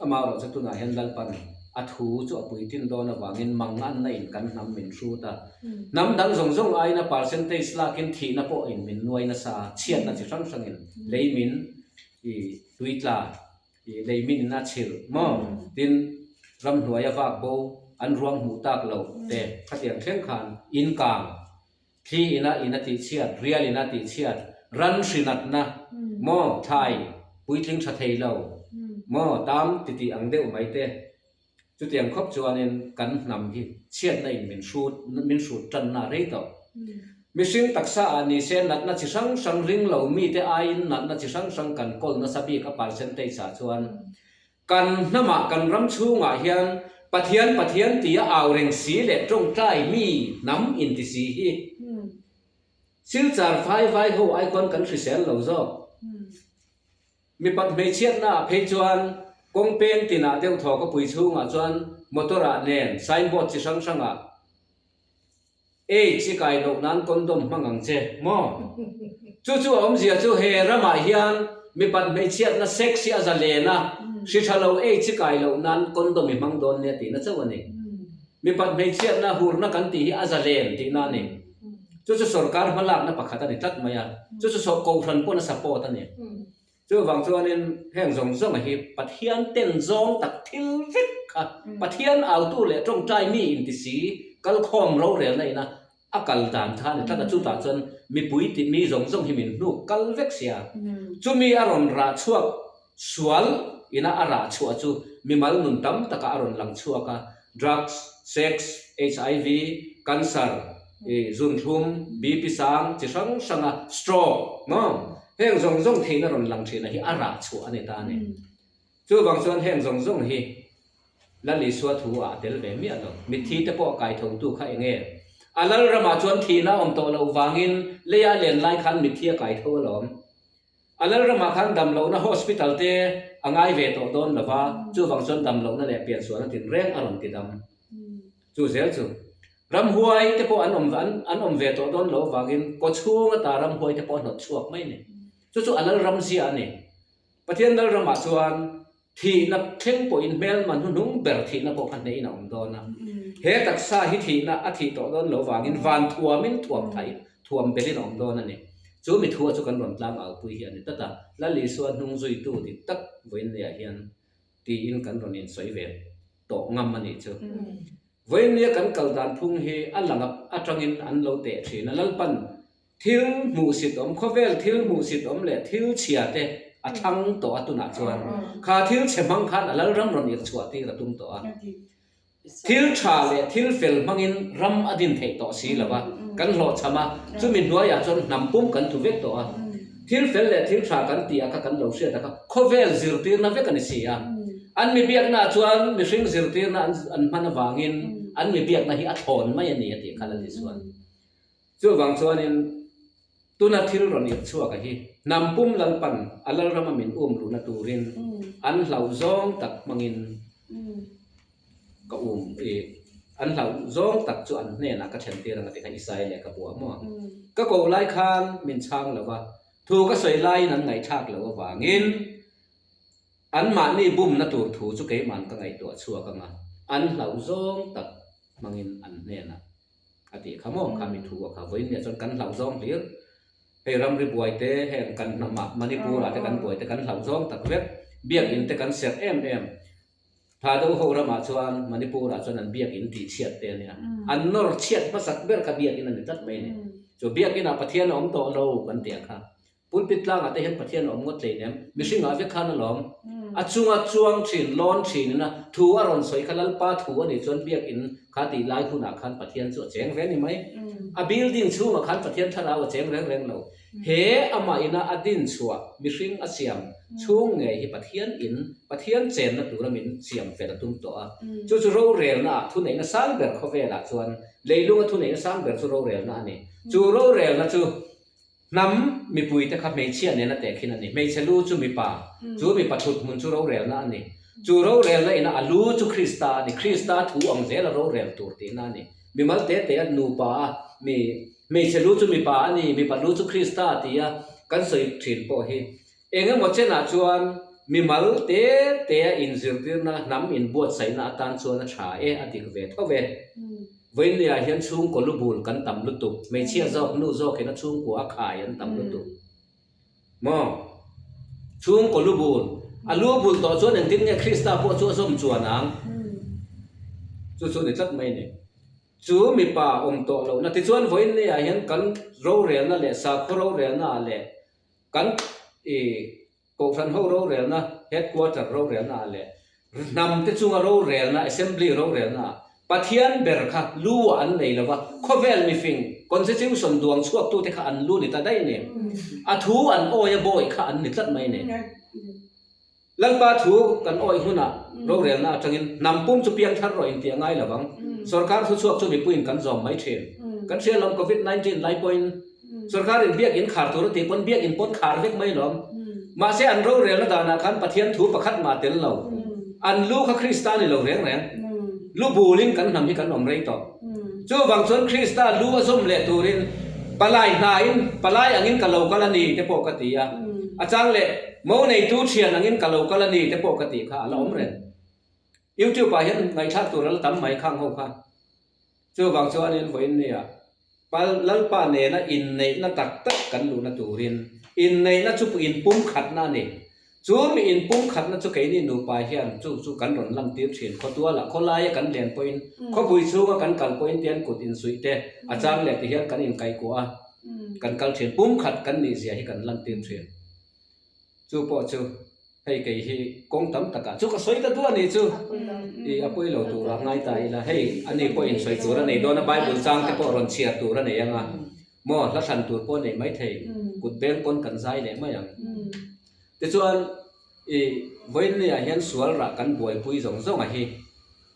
Amaherawh chu tunah hian Lalpan a thu chu a puitlin dawn avangin manganna in kan hnam min hrut a. Hnam dang zawng zawng aiin a percentage lakin thihna pawh in min nuai nasa a, chhiatna chi hrang hrangin lei min i tui tla i lei min in a chhilh maw? Tin, ramhnuaia vak bo an ruang hmuh tak loh te khatiang thleng khan in kang Thli ina in a tihchhiat, rial ina tihchhiat, ran hrinatna maw, thlai puitling tha thei lo maw, tam titih ang deuh mai te. Chutiang khawp chuanin kan hnam hi chhiatna in min hrut, min hrut tanna a rei tawh. Mihring taksa ah ni se natna chi hrang hrang ring lo mite aiin natna chi hrang hrang kan kawl nasa bik a percentage ah chuan Kan hnamah, kan ram chhungah hian Pathian Pathian tia au reng si leh tawngtai mi hnam inti si hi Silchar fai vai ho ai khuan kan hrisel lo zawk. Mipat hmeichhiatna ah phei chuan kawng peng tinah deuh thaw ka pui chhungah chuan motor ah nen signboard chi hrang hrangah Aids i kai loh nan condom hmang ang che maw? Chu chu a awmzia chu he ramah hian mipat hmeichhiatna sex hi a za len a, hri tha lo aids i kai loh nan condom i hmang dawn nia tihna chauh a ni. Mipat hmeichhiatna hurna kan tih hi a za len tihna a ni. Chu chu sorkar hmalakna pakhat a ni tlat mai a, chu chu kohhran pawn a support a ni. Chuvang chuanin heng zawng zawnga hi Pathian ten zawng tak thil vek kha Pathian autu leh tawngtai mi inti si kalkhawm rorelna ina a kal dan kha a ni tlat a, chutah chuan mipui ti mi zawng zawng hi min hnuk kal vek sia. Chumi a rawn rah chhuak sual ina a rah chhuah chu mimal nun tam takah a rawn lang chhuak a, drugs, sex, HIV, cancer, I zunthlum, BP sang, chi hrang hranga stroke maw? Heng zawng zawng thihna rawn lang thina hi a rah chhuah a ni ta a ni. Chuvang chuan heng zawng zawng hi Lal Isua thu ah a tel ve miah lo. Mitthi te pawh a kai thotu kha eng nge? A lal ramah chuan thihna a awm tawh loh vangin leia a len lai khan mitthi a kai tho alawm. A lal ramah khan damlohna hospital te a ngai ve tawh dawn lo va, chuvang chuan damlohna leh piansualna tinreng a rawn ti dam. Chu zel chu ramhuai te pawh an awm an awm ve tawh dawn lo avangin kaw chhung ata ramhuai te pawh a hnawt chhuak mai a ni. Chu chu a lal ram zia a ni. Pathian lal ramah chuan thihna thleng pawhin hmelma hnuhnung ber thihna pawh kha hnehin a awm dawn a. He taksa hi thihna a thih tawh dawn lo avangin van thuamin thuam thaih thuam belin a awm dawn a ni. Chu mi thua chu kan rawn tlang aupui hi a ni tlat a. Lal Isua hnung zuitu dik tak vawiinniah hian tiin kan rawn insawi ve tawh ngam a nih chu. Vawiinnia kan kal dan phung hi a lang atangin an lo teh thin a, Lalpan thil hmuhsit awm, khawvel thil hmuhsit awm leh thil chhia te a thlang tawh a tunah chuan kha thil chhe hmang khan a Lalram rawn irhchhuah tir a tum tawh a. Thil tha leh thil fel hmangin ram a din theih tawh si lo a, kan hlawhchham a, chumi hnuaiah chuan hnam pum kan tlu vek tawh a. Thil fel leh thil tha kan tih a kha kan lo hriat a kha khawvel zirtirna vek a ni si a. An mi biaknaah chuan mihring zirtirna an hman avangin an mi biakna hi a thlawn mai a ni a tih kha la ni chuan. Chuvang chuanin tuna thil rawn irh chhuak a hi hnam pum Lalpan a Lalrama min um luhna turin. An hlauh zawng tak hmangin ka um i an hlauh zawng tak chu an hnenah ka thlen tir ang a ti kha Isai leh ka buah maw. Ka ko lai khan min chhang lo va, thu ka sawi laiin an ngaihthlak loh avangin anmahni bumna tur thu chu keima'n ka ngaihtuah chhuak ang a, an hlauh zawng tak hmangin an hnenah a tih kha maw kha mi thu a kha vawiin nia chuan kan hlauh zawng hlir hei ramri buai te heng kan hnamah Manipur ah te kan buai te kan hlauh zawng tak vek biakin te kan serh em em Thado ho ramah chuan Manipur ah chuan an biakin tih chhiat te a nia an nawr chhiat hmasak ber kha biakin a ni tlat mai a ni chu biakin ah Pathian a awm tawh lo kan tih ang kha Pulpit tlangah te hian Pathian a awm ngawt hlei nem, mihringah vek khan alawm. A chunga chuang thin, lawn thin ina thu a rawn sawi kha Lalpa thu a nih chuan biakin kha tih lai hunah khan Pathian chu a cheng reng ni mai. A building chhungah khan Pathian thlarau a cheng reng reng lo. He amah ina a din chhuah, mihring a siam chhung ngei hi Pathian in, Pathian chenna tura min siam fel a tum tawh a. Chu chu rorelna ah thuneihna sang ber khawvelah chuan leilunga thuneihna sang ber chu rorelna a ni. Chu rorelna chu Hnam mipuite kha hmeichhia nena tehkhin a ni. Hmeichhe lu chu mipa, chu mipa thut hmun chu rorelna a ni. Chu rorelna ina a lu chu Krista a ni. Krista thu ang zela rorel tur tihna a ni. Mimal te te a nupa a, mi hmeichhe lu chu mipa a ni, mipa lu chu Krista ti a kan sawi thin pawh hi eng emaw chenah chuan mimal te te a inzirtirna hnam inbuatsaihna atan chuan a tha e, a dik ve tho ve. Vawiinliah hian chhungkaw lu bul kan tam lutuk, hmeichhia zawk nu zawkin a chhungkua a khai an tam lutuk. Maw? Chhungkaw lu bul, a lu bul tawh chuan engtin nge Krista pawh chu a zawm chuan ang? Chu chu ni tlat mai a ni. Chu mipa awm tawh lohna tichuan vawiinliah hian kan rorelna leh sakhaw rorelna ah leh kan i Kohhran ho rorelna, Headquarter rorelna ah leh hnam te chunga rorelna, Assembly rorelna ah Pathian ber kha lu ah an nei lova, khawvel mifing, Constitution duang chhuak tute kha an lu ni ta daih ni. A thu an awi a bawi kha an ni tlat mai ni. Lalpa thu kan awi hunah rorelna atangin hnam pum chu piang thar rawh inti a ngai lovang. Sorkar thuchhuak chu mipuiin kan zawm mai thin. Kan hria lawm Covid 19 lai pawhin Sorkarin biakin khar tur a tih pawn biakin pawn khar vek mai lawm. Mahse an rorelna danah khan Pathian thu pakhat mah tel lo. An lu kha Krista ni lo reng reng. Lu bulin kan hnam hi kan awm rei tawh. Chuvang chuan Krista lu a zawm leh turin palai hnain palai angin ka lo kal a ni te pawh ka ti a. A chang leh mo neitu thian angin ka lo kal a ni te pawh ka tih kha a la awm reng. Youtube ah hian ngaihthlak tur a la tam mai khang ho kha. Chuvang chuanin vawiin nia Pal Lalpa nena inneihna tak tak kan luhna turin inneihna chu inpumkhatna a ni. Chu mi inpumkhatna chu keini nupa hian chu chu kan rawn lantir thin. Khawtualah khawlaia kan len pawhin, khawpui chhunga kan kal pawhin tian kut insuih te a chang leh tihian kan inkaihkuah a, kan kal thin. Pumkhat kan nihzia hi kan lantir thin. Chu pawh chu hei kei hi kawng tam takah chu ka sawi ta duah a nih chu i a pawi lo turah ngai ta ila hei ani pawhin sawi tur a nei dawn a Bible chang te pawh rawn chhiar tur a nei ang a maw hla thlan tur pawh a nei maithei kut beng pawn kan zai leh mai ang tichuan i vawiinni ah hian sual rah kan buaipui zawng zawng a hi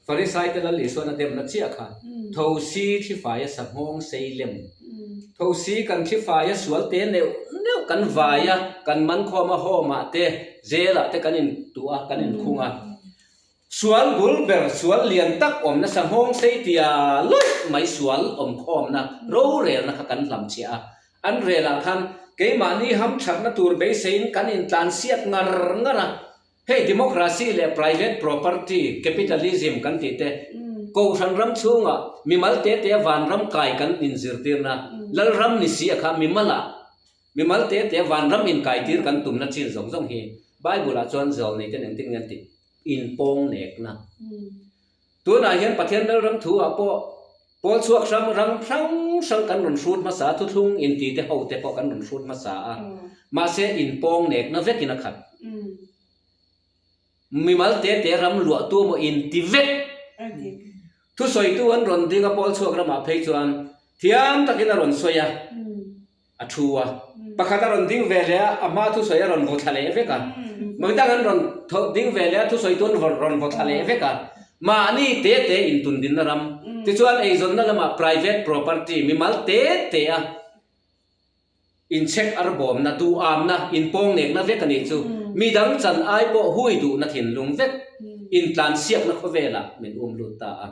Farisai te Lal Isuan a demna chiah kha thosi thlifai a sa nghawng sei lem. Thosi kan thlifai a sual te neuh neuh kan vai a, kan man khawm a home ah te jail ah te kan in tuh a, kan in khung a. Sual bul ber sual lian tak awmna sa nghawng sei tia lawih mai sual awm khawmna rorelna kha kan hlam chhiah a. An rel ah khan keimahni hamthatna tur beiseiin kan intlansiak ngar ngar a. Hei democracy leh private property, capitalism kan tih te, Kohhran ram chhungah mimal te te vanram kai kan inzirtirna, Lalram ni si a kha mimalah mimal te te vanram inkaitir kan tumna chin zawng zawng hi Bible ah chuan zawlnei ten engtin nge an tih? Inpawng nekna. Tunah hian Pathian Lalram thu ah pawh pawl chhuak hrang ram hrang hrang kan rawn hrut hmasa a, thuthlung inti te ho te pawh kan rawn hrut hmasa a, mahse inpawng nekna vekin a khat. Mimal te te ram luahtu emaw inti vek. Thusawitu an rawn ding a pawl chhuak ramah phei chuan thiam takin a rawn sawi a. A thu a, pakhat a rawn ding ve leh a, a hma thusawi a rawn vaw thla leh vek a. Midang an rawn ding ve leh a, thusawi tu an rawn vaw thla leh vek a. Mahni te te intundinna ram, tichuan eizawnna lamah private property, mimal te te a inchhek arbawmna, duhamna, inpawngnekna vek a nih chu. Midang chan ai pawh hui duhna thinlung vek intlansiakna khawvelah min um lut ta a.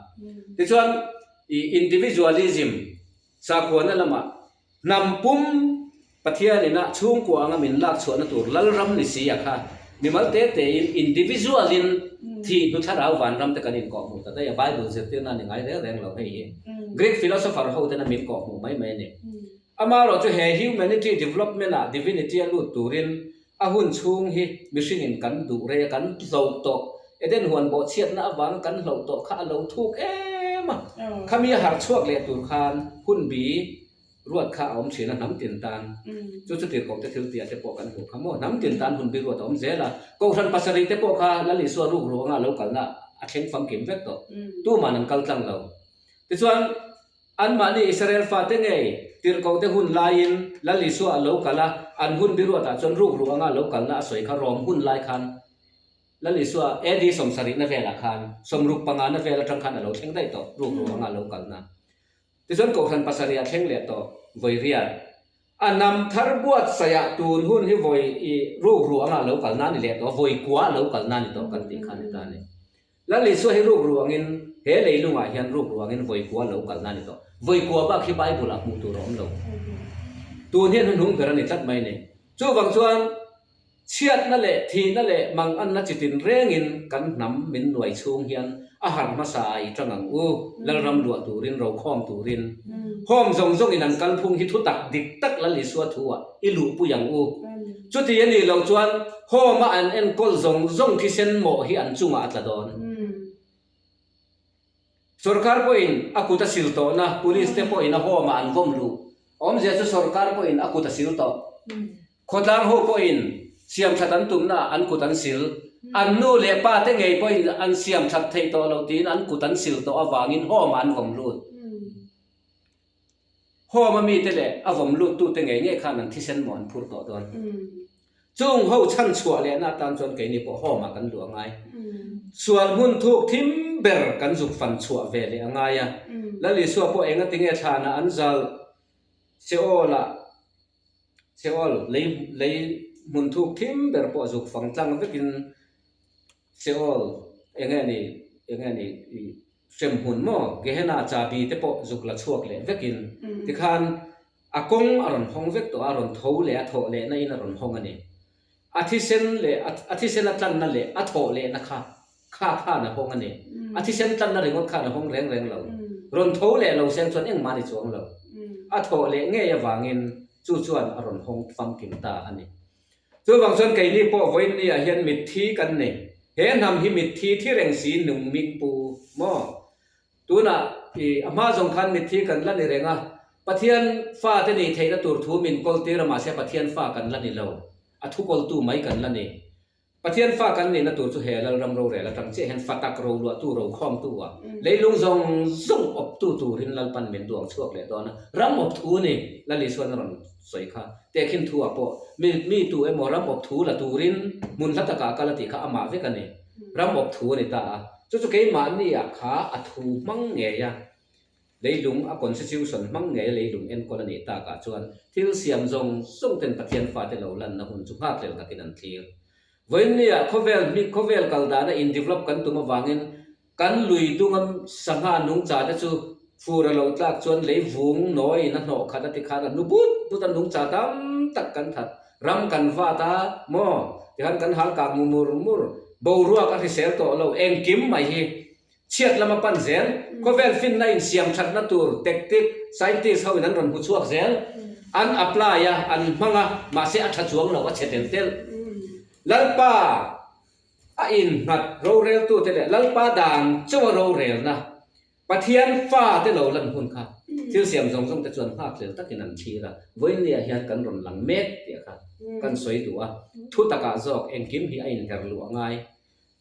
Tichuan, i individualism sakhuana lamah hnam pum Pathian ina chhungkua anga min lak chhuahna tur Lalram ni si a kha mimal te tein individual in thih hnu thlarau vanram te kan inkawhhmuh ta daih a, Bible zirtirna a ni ngai reng reng lo hei hi. Greek philosopher ho tena min kawhhmuh mai mai a ni. Amaherawh chu he humanity development ah divinity a lut turin a hun chhung hi mihringin kan duh rei a, kan hloh tawh. Eden huan bawhchhiatna avanga kan hloh tawh kha a lo thuk em a, khami a harh chhuak leh tur khan hun bi ruat kha a awm thin a, hnam tin tan. Chu chu tirhkoh te thil tihah te pawh kan hmuh kha maw? Hnam tin tan hun bi ruat a awm zel a, Kohhran pasarih te pawh kha Lal Isua ruk ruanga a lo kalna a thleng famkim vek tawh. Tuman an kal tlang lo. Tichuan. Anmahni Israel fate ngei tirhkohte hun laiin Lal Isua a lo kal a, an hun biruatah chuan rukru anga a lo kalna a sawi kha Rom hun lai khan Lal Isua AD sawmsarihna velah khan sawmruk pangana vel atang khan a lo thleng daih tawh rukru anga a lo kalna. Tichuan Kohhran pasarih a thleng leh tawh vawi riat. A hnam thar buatsaihah tun hun hi vawi i rukru anga a lo kalna a ni leh tawh a, vawi kua a lo kalna a ni tawh kan tih kha a ni ta a ni. Lal Isua hi ruk ruangin he leilungah hian ruk ruangin vawi kua lo kalna a ni tawh. Vawi kua bak hi Bible-ah hmuh tur a awm lo. Tun hian hnuhnung ber a ni tlat mai a ni. Chuvang chuan chhiatna leh thihna leh manganna chitin rengin kan hnam min nuai chhung hian a harh hmasa a i tang ang u, Lalram luah turin, rokhawm turin. Home zawng zawngin an kalphung hi thutak dik tak Lal Isua thu-ah i luhpui ang u. Chuti a nih loh chuan Home-a an enkawl zawng zawng thisen mawh hi an chungah a tla dawn. Sorkar pawhin a kut a sil tawhna, police te pawhin a home-ah an vawm luh. Awmzia chu sorkar pawhin a kut a sil tawh. Khawtlang ho pawhin siamthat an tumnaah an kut an sil. An nu leh pa te ngei pawhin an siamthat theih tawh loh tiin an kut an sil tawh avangin home-ah an vawm lut. Home a mite leh a vawm luttute ngei ngei khan an thisen maw an phur tawh dawn. Chung ho chhan chhuah lehna atan chuan keini pawh home ah kan luh a ngai. Sual hmun thuk thim ber kan zuk fan chhuah ve leh a ngai a. Lal Isua pawh engatinge thlanah an zal Seol ah Seol lei lei hmun thuk thim ber pawh zuk fang tlang vekin Seol enge ni enge ni ih Hremhmun maw Gehenna chabi te pawh zuk la chhuak leh vekin tikhan a kawng a rawn hawng vek tawh a, a rawn tho leh a thawh lehna in a rawn hawng a ni. A thisen leh a thisen a tlanna leh a thawh lehna kha kha khan a hawng a ni. A thisen tlanna ringawt khan a hawng reng reng lo. Rawn tho leh lo seng chuan engmah a ni chuang lo. A thawh leh ngei avangin chu chuan a rawn hawng famkim ta a ni. Chuvang chuan keini pawh vawiinni ah hian mitthi kan nei. He hnam hi mitthi thi reng si nung ming pu maw? Tunah i a hma zawng khan mitthi kan la ni reng a, Pathian fate nih theihna tur thu min kawl tir a mahse Pathian fa kan la ni lo, a thu kawltu mai kan la ni. Pathian fa kan nihna tur chu he Lalram rorel atang chiah hian fa tak ro luahtu ro khawmtu ah leilung zawng zawng awptu turin Lalpan min duang chhuak leh dawn a, ram awp thu ni Lal Isuan a rawn sawi kha. Tehkhin thu ah pawh mi mi tu emaw ram awp thu la turin hmun hla takah a kal a tih kha amah vek a ni. Ram awp thu a ni ta a. Chu chu keimahni ah kha a thu hmang ngei a, leilung a constitution hmang ngei a leilung enkawl a nih takah chuan thil siam zawng zawng ten Pathian fate lo lanna hun chu nghakhlel takin an thlir. Vawiinni ah khawvel hming khawvel kal dana in develop kan tum avangin Kan lui dunga sangha nungcha te chu fur a lo tlak chuan lei vung nawi in a hnawh khat a ti khan a nu but but a nungcha tam tak kan that ram kan vat a maw tikhan kan hal kak mu mur mur boruak a hrisel tawh lo engkim mai hi chhiat lama pan zel khawvel finna in siam thatna tur tactic scientist ho in an rawn hmu chhuak zel an apply a an hmang a mahse a tha chuang lo a chhe tel tel Lalpa A innghat roreltute leh Lalpa dan chauha rorelna Pathian fate lo lan hun kha thil siam zawng zawng te chuan nghakhlel takin an thlir a, vawiinniah hian kan rawn lang mek tih kha kan sawi duh a, thu takah zawk engkim hi a inher luh a ngai.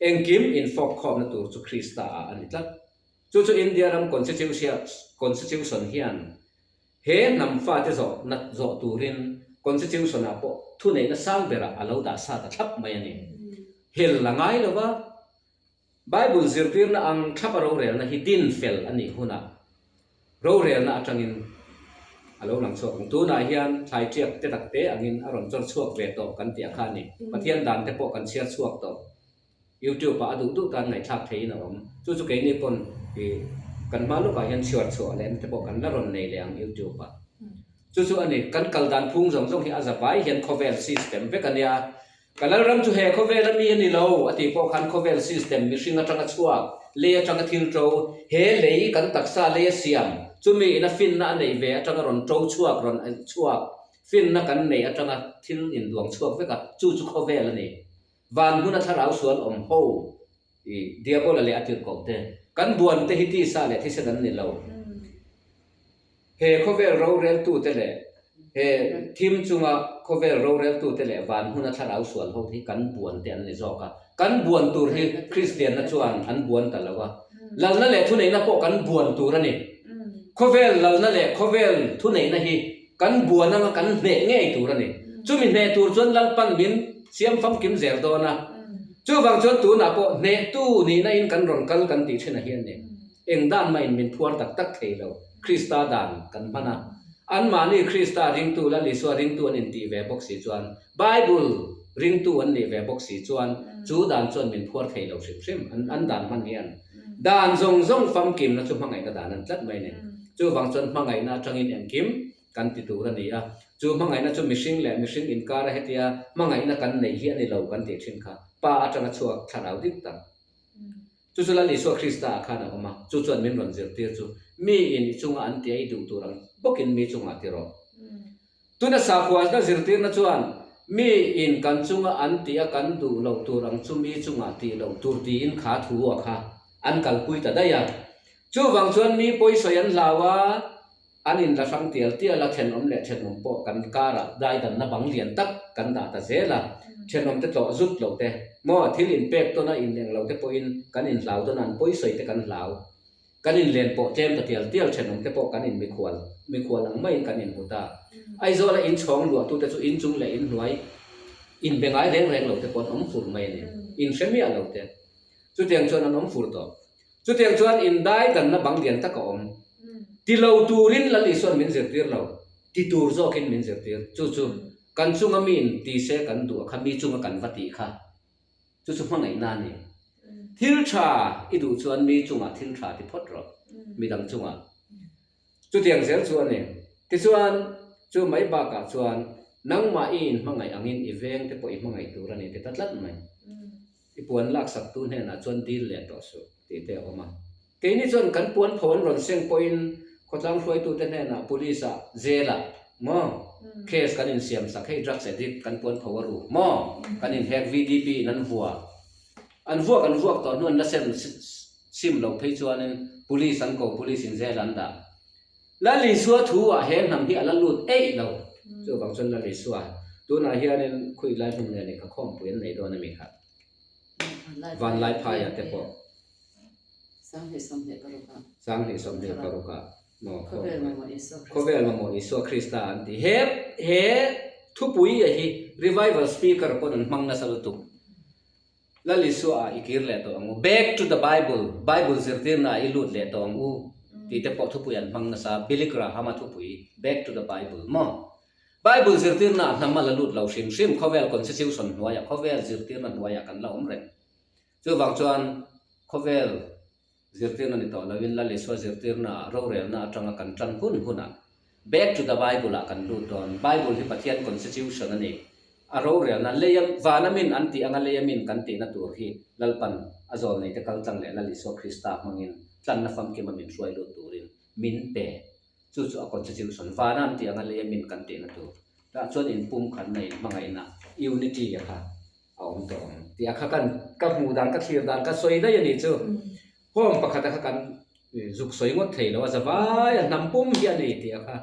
Engkim infawkkhawmna tur chu Krista ah a ni tlat. Chu chu India ram Constitution hian He hnam fate zawh nat zawh turin Constitution-ah pawh thuneihna sang berah a lo dah sa ta thlap mai a ni. Hel a ngai lo va, Bible zirtirna ang thlapa rorelna hi din fel a nih hunah rorelna atangin a. A lo lang chhuak ang. Tunah hian thlai ṭiak te tak te angin a rawn chawr chhuak ve tawh kan tih a kha a ni. Pathian dan te pawh kan chhiar chhuak tawh. Youtube ah a duh duh tan ngaihthlak theihin a awm. Chu chu keini pawn ih kan hma lawkah hian chhiar chhuah leh na te pawh kan la rawn nei leh ang youtube ah. Chu chu a ni. Kan kal dan phung zawng zawng hi a za vai hian khawvel system vek a nia. Ka Lalram chu he khawvel a mi a ni lo, a tih pawh khan khawvel system mihring atanga chhuak, lei atanga thil ṭo, he lei kan taksa lei a siam, chumi ina finna a neih ve atanga rawn ṭo chhuak, rawn chhuak, finna kan neih atanga thil induang chhuak vek a, chu chu khawvel a ni. Van hmuna thlarau sual awm ho i Diabola leh a tirhkoh te, kan buan te hi tisa leh thisen an ni lo. He khawvel roreltute leh he thim chunga khawvel roreltute leh van hmuna thlarau sual ho hi kan buan te an ni zawk a. Kan buan tur hi Kristianna chuan an buan ta lo a. Lalna leh thuneihna pawh kan buan tur a ni. Khawvel lalna leh khawvel thuneihna hi kan buan anga kan hneh ngei tur a ni. Chumi hneh tur chuan Lalpan min siam famkim zel dawn a. Chuvang chuan tunah pawh hnehtu nihna in kan rawn kal kan tih thin a hian ni. Eng dan mahin min phuar tak tak thei lo. Krista dan kan hman a. Anmahni Krista ringtu Lal Isua ringtu an intih ve bawk si chuan, Bible ringtu an nih ve bawk si chuan chu dan chuan min phuar thei lo hrim hrim. An an dan hman hian dan zawng zawng famkimna chu hmangaihna dan an tlat mai a ni. Chuvang chuan hmangaihna atangin engkim kan ti tur a ni a. Chu hmangaihna chu mihring leh mihring inkara hetia hmangaihna kan neih hi a ni lo kan tih thin kha Pa atanga chhuak thlarau dik tak. Chu chu Lal Isua Krista ah khan a awm a, chu chuan min rawn zirtir chu, Mi in i chunga an ti a i duh tur ang bawkin mi chungah ti rawh. Tuna sakhuazna zirtirna chuan, Mi in kan chunga an ti a kan duh loh tur ang chu mi chungah tih loh tur tiin kha thu a kha an kalpui ta daih a. Chuvang chuan mi pawisawi an hlau a, An inla hrang tial tial a, thenawm leh thenawm pawh kan karah daidanna bang lian tak kan dah ta zel a, thenawm te tlawh zut loh te, maw thil inpek tawn a ineng lo te pawhin kan inhlau dawn a, an pawisawi te kan hlau. Kan inlen pawh tlem ta tial tial, thenawm te pawh kan inmikhual, mikhual ang maiin kan inhmu ta. Aizawla inchhawng luahtute chu inchung leh inhnuai inbe ngai reng reng lo te pawh an awm fur mai a ni, inhre miah lo te. Chutiang chuan an awm fur tawh. Chutiang chuan indaidanna bang lian tak a awm. Ti lo turin Lal Isua'n min zirtir lo, ti tur zawkin min zirtir. Chu chu kan chunga miin ti se kan duh a kha, mi chunga kan va tih kha, chu chu hmangaihna a ni. Thil tha i duh chuan mi chungah thil tha ti phawt rawh, midang chungah. Chutiang zel chu a ni. Tichuan, chu mai bakah chuan nangmah i inhmangaih angin i veng te pawh i hmangaih tur a ni ti ta tlat mai. I puan laksaktu hnenah chuan dil leh tawh suh tih te a awm a. Keini chuan kan puan pho an rawn seng pawhin khawtlang hruaitute hnenah police ah jail ah maw case kan insiam sak hei drugs addict kan puan pho a ruk maw kan inhek VDP in an vua an vuak an vuak tawh hnu an la sem sim loh phei chuanin police an ko police in jail an dah. Lal Isua thu ah he hnam hi a la lut eih lo. Chuvang chuan Lal Isua tunah hianin khuih lai hmun nge ni kha khawmpui an nei dawn a mi kha? Vanlai phaiah te pawh. 2026 ah maw khawmpui. Khawvel mamawh Isua Krista an ti. He he thupui a hi revival speaker pawn an hmang nasa lutuk. Lal Isua ah i kir leh tawh ang u, Back to the Bible, Bible zirtirna ah i lut leh tawh ang u tih te pawh thupui an hmang nasa, Billy Graham-a thupui, Back to the Bible maw? Bible zirtirna ah hnam a la lut lo hrim hrim, khawvel constitution hnuaiah, khawvel zirtirna hnuaiah kan la awm reng. Chuvang chuan khawvel Zirtirna ni tawh loin Lal Isua zirtirna ah rorelna atanga kan tan hun hunah Back to the Bible ah kan lut dawn. Bible hi Pathian constitution a ni. A rorelna leia vana min an tih anga leia min kan tihna tur hi Lalpan a zawlneite kaltlang leh Lal Isua Krista hmangin tlanna famkima min hruai lut turin min pe. Chu chu a constitution vana an tih anga leia min kan tihna tur. Tah chuan inpumkhatna inhmangaihna, unity, a kha a awm tawh ang tih a kha kan ka hmuh dan ka thlir dan ka sawi daih a nih chu. Home pakhata kha kan zuk sawi ngawt thei lo a zavai a hnam pum hi a ni tih a kha.